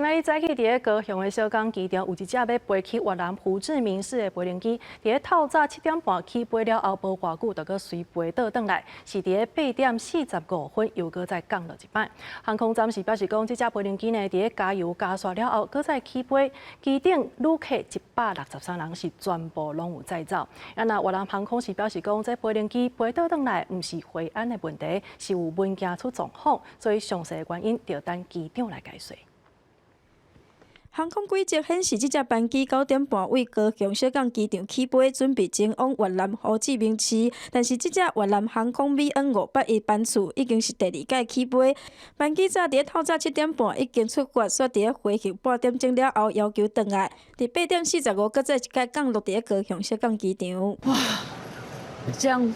今仔日早起，佇咧高雄的小港機場，有一隻欲飛去越南胡志明市的飛行機，佇咧透早7點半起飛了後，無偌久就閣隨飛倒轉來，是佇咧8點45分又閣再降落一擺。航空暫時表示講，這隻飛行機呢，佇咧加油加煞了後，閣再起飛，機頂旅客163人是全部攏有載走。啊，若越南航空是表示講，這飛行機飛倒轉來，毋是飛安的問題，是有文件出狀況，所以詳細原因著等機長來解說。航空軌跡顯示，這隻班機9點半對高雄小港機場起飛，準備前往越南胡志明市。但是，這隻越南航空 VN 581班次已經是第二擺起飛。班機早佇透早7點半已經出發，煞佇咧飛行半點鐘了後要求轉來，佇8點45閣再一擺降落佇咧高雄小港機場。哇，這樣，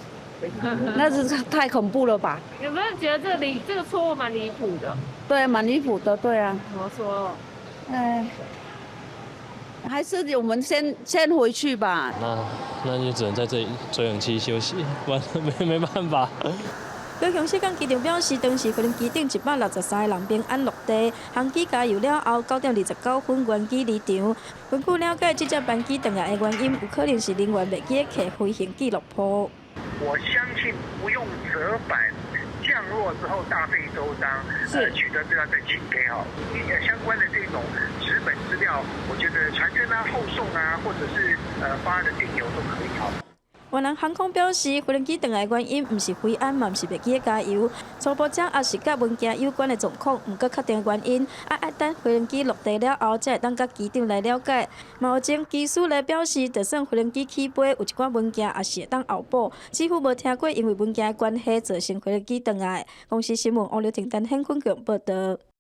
那是太恐怖了吧？有沒有覺得這個錯誤蠻離譜的？對，蠻離譜的，對啊。怎麼說？哎，還是我們先回去吧。那就只能在這裡吹冷氣休息，不然沒辦法。高雄小港機場表示，當時飛行機頂163個人平安落地，航機加油了後，9點29分原機離場。根據了解，這隻班機轉來的原因，有可能是人員袂記得揢飛行記錄簿。我相信不用折返降落之後大費周章，取得資料再起飛哦。相關的這種紙本資料，我覺得傳真啊、後送啊，或者是發的電郵都可以哦。越南航空表示，飛行機轉來原因毋是飛安，嘛毋是袂記得加油，初步掌握是佮文件有關的狀況，毋過確定原因，愛等飛行機落地了後，才會當佮機長來了解。嘛有前機師來表示，就算飛行機起飛有一寡文件，也是會當後補，似乎無聽過因為文件的關係造成飛行機轉來。公視新聞王劉婷、陳顯坤報導。